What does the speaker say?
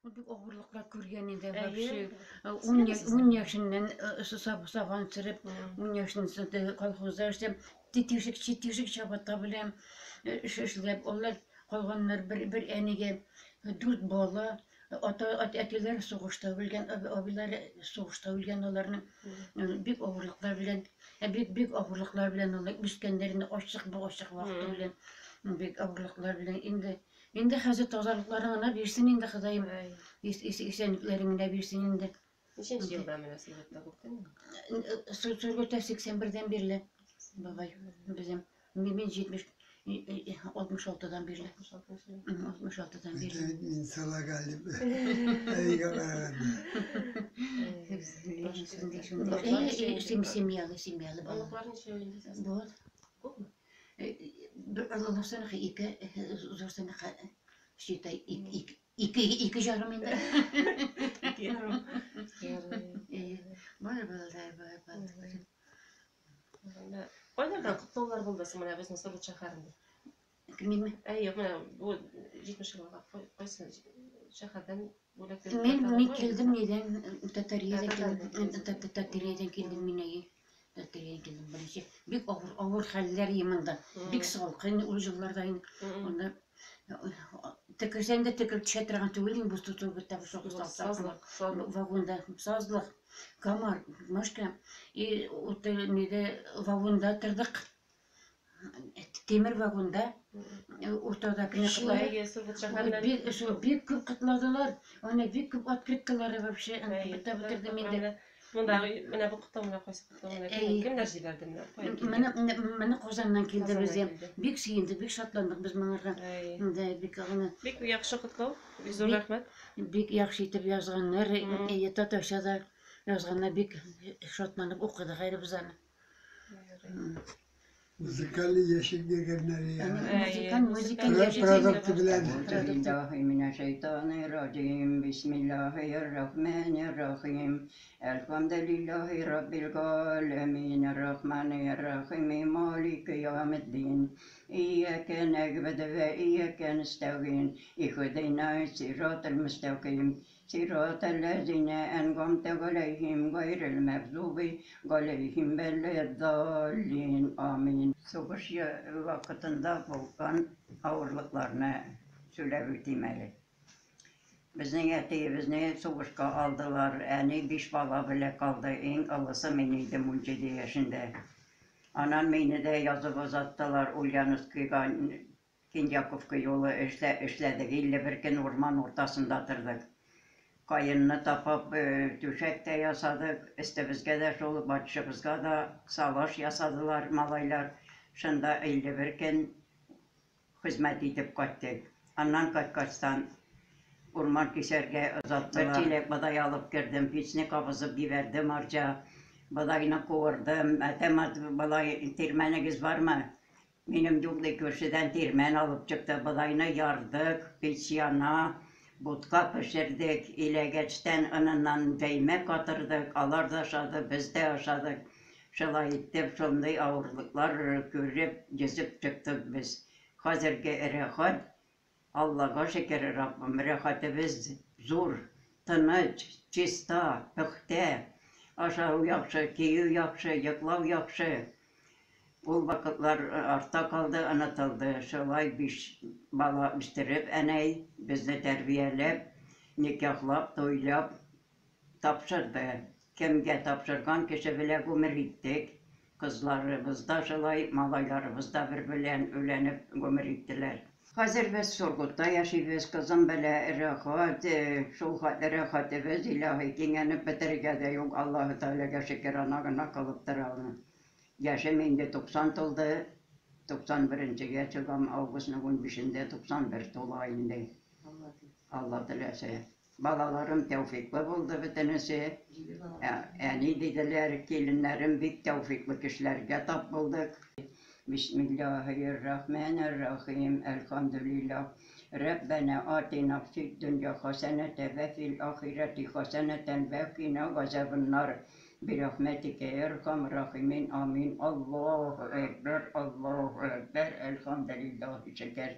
Ул бик авырлыклар күргән инде вообще. 10 яшеннән сабан сөреп, 10 яшеннән колхозда эшләп, тишек тишек чабата белән эшләп, алар калганнар бер бер әнигә дүрт бала, ата әтиләре сугышта үлгән, абыйлары сугышта үлгән аларның. Бик авырлыклар белән, бик бик авырлыклар белән алар үскәннәр инде ачык бу ачык вакыты белән. Бик авырлыклар белән инде. Инде хәзер тазалыкларын гына бирсен инде Ходаем. Исәнлекләрен генә бирсен инде. Ничәнче елда менә Сургутта күптәнме? Сургутта 81-дән бирле бабай безнең. Мин 70 66-дан бирле. 66-дан бирле. Мин Салагалип. Әйгә караганда. Семьялы, семьялы бала. Оныклар ничәү инде сезнең? Вот. Күпме? Бер олысыныкы ике, зурсыныкы считай, ике, ике жарым инде. Ике ярым. Бар балалар, бар, бар. Кайлардан котлаулар булды соң менә безнең Сургут шәһәрендә? Минме? Әйе, менә бу 70 елга кайсы шәһәрдән бүләк бирделәр? Мин килдем нидән, Татариядән килдем, Татариядән килдем мин әйе. Татариядән килдем беренче. Бик авыр, авыр хәлләр иде монда. Бик салкын ул елларда инде. Анда төкерсәң дә төкереп төшә торган түгел инде бу Сургутта бу Сазлык, сазлык. Вагонда сазлык, комар, мышка. И нидә вагонда тордык. Тимер вагонда уртада кенә Әйе, Сургут шәһәреннән. Бик, шул, бик күп котладылар. Аны бик күп открыткалары вообще бетә бетердем инде. Монда менә бу котлау менә кайсы котлау менә кемнәр җибәрде менә? Каян килде? Менә менә Казаннан килде Казаннан безгә. килде. Бик сөендек, бик шатландык без моңарга. Инде бик аны Бик яхшы котлау. Бик зур рәхмәт. Бик яхшы итеп язганнар. Әйе, татарча да язганнар, бик шатланып укыдык әле без аны. Музыкальный ящик биргәннәр я. Музыкаль, музыкаль ящик. Продукты белән. أعوذ بالله من الشيطان الرجيم بسم الله الرحمن الرحيم الحمد لله رب العالمين الرحمن الرحيم مالك يوم الدين إياك نعبد وإياك نستعين اهدنا الصراط المستقيم صراط الذين أنعمت عليهم غير المغضوب عليهم ولا الضالين آمين. Сугыш вакытында булган авырлыкларны сөйләп үтим әле. Безнең әтиебезне сугышка алдылар. Әни биш бала белән калды. Иң олысы мин идем 17 яшендә. Аннан мине дә язып озаттылар Ульяновскийга, Киндяковка юлы эшләдек. 51 көн урман уртасында тордык. Каенны тапап, түшәк тә ясадык. Өстебезгә дә шул, батшыбызга да салаш ясадылар малайлар. Шунда 51 көн хезмәт итеп кайттык. Аннан кайткачтан урман кисәргә озаттылар. Бер чиләк бодай алып кердем, пичне кабызып җибәрдем арча. Бодайны куырдым. Әтәм, болай тирмәнегез бармы? Минем юк ди, күршедән тирмән алып чыкты. Бодайны ярдык, пич яна, бутка пешердек, иләгәчтән оныннан җәймә катырдык. Алар да ашады, без дә ашадык. Шулай итеп, шундый авырлыклар күреп, йөзеп чыктык без. Хәзерге рәхәт, Аллага шөкер, Раббым, рәхәтебез зур, тыныч, чиста, пөхтә. Ашау яхшы, кию яхшы, йоклау яхшы. Ул вакытлар артта калды, онытылды. Шулай биш бала үстереп, әнәй безне тәрбияләп, никахлап, туйлап тапшырды. Кемгә тапшырган кеше белән гомер иттек. Кызларыбыз да шулай, малайларыбыз да бер белән үләнеп гомер иттеләр. Хәзер без Сургутта яшибез, кызым белән рәхәт, шул хәтле рәхәтебез, илаһи, киңәнеп бетерергә дә юк, Аллаһы Тәгаләгә шөкер, ана гына кылып тора аны. Яшем инде 90 тулды, 91-гә чыгам, августның 15-ндә 91 тула инде. Алла теләсә. Балаларым тәүфиклы булды бөтенесе. Әни диделәр, киленнәрем бик тәүфиклы кешеләргә тап булдык. Бисмиллаһир-рахманир-рахим. Әлхәмдүлиллаһ. Раббана атина фид дөнья хасанатан ва фил ахирати хасанатан ва кина газабаннар. Бирахмәтикә я архамар рахимин. Амин. Аллаһу акбар, Аллаһу акбар. Әлхәмдүлиллаһ. Шөкер.